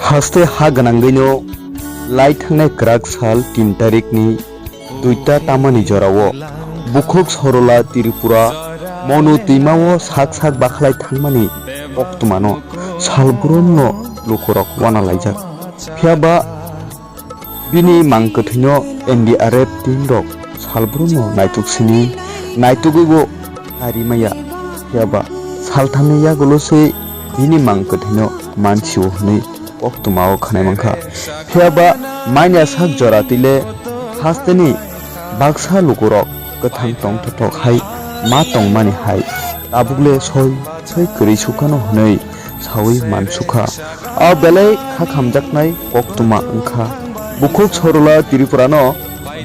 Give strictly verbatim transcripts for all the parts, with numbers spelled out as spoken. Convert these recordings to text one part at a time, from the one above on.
Haste ha gwnangwino lai thangnai kwrak sal tin tarikni duita tamani jorao bukhuk Sorola Tripura Monu twimao sak sak bakhlai thangmani koktwmano salbrumno lukurok uanalaijak. Phiyaba bini mang kwthwino N D R F team rok salbrumno naituk sini naitugwibo karimaya. Phiyaba salthamni yagulo se bini mang kwthwino mansio hwnwi koktwmao khwnai mankha. Phiyaba manya sak jora tile hasteni baksa lukurok kwthang tongthothok hai ma tongmani hai tabukle soi soi kwrwi sukhano hwnwi sawi mansukha. A belai kha khamjaknai koktwma wngkha. Bukhuk Sorola Tripurano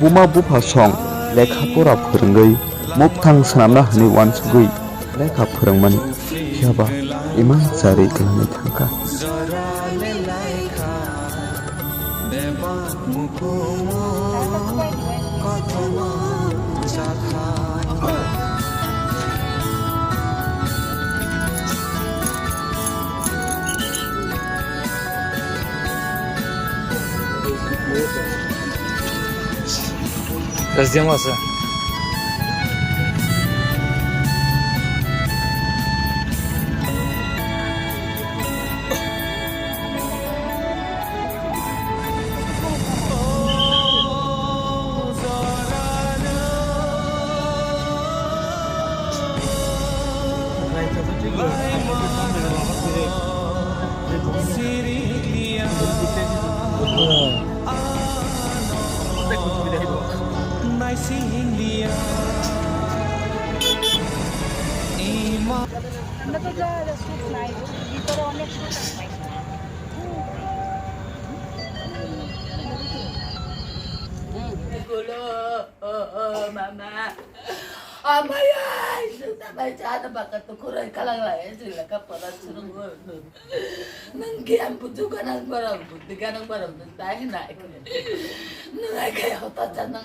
buma bupha song lekha pora phwrwngwi mukthang swnamna hwnwi uansugwi lekha phwrwngmani, phiyaba imang charwi kwlangwi thangkha. Здесь. আমরা তো যা যা স্যুট নাই, ভিতরে অনেক স্যুট আছে। Gulo, oh, oh, mama. Amaya, sudah baca ada bakat tukurai kalang lai, sila kapalan surung. Nang kian putu kanang barang, putu kanang barang, tahi na. Nang ai kaya hota canang.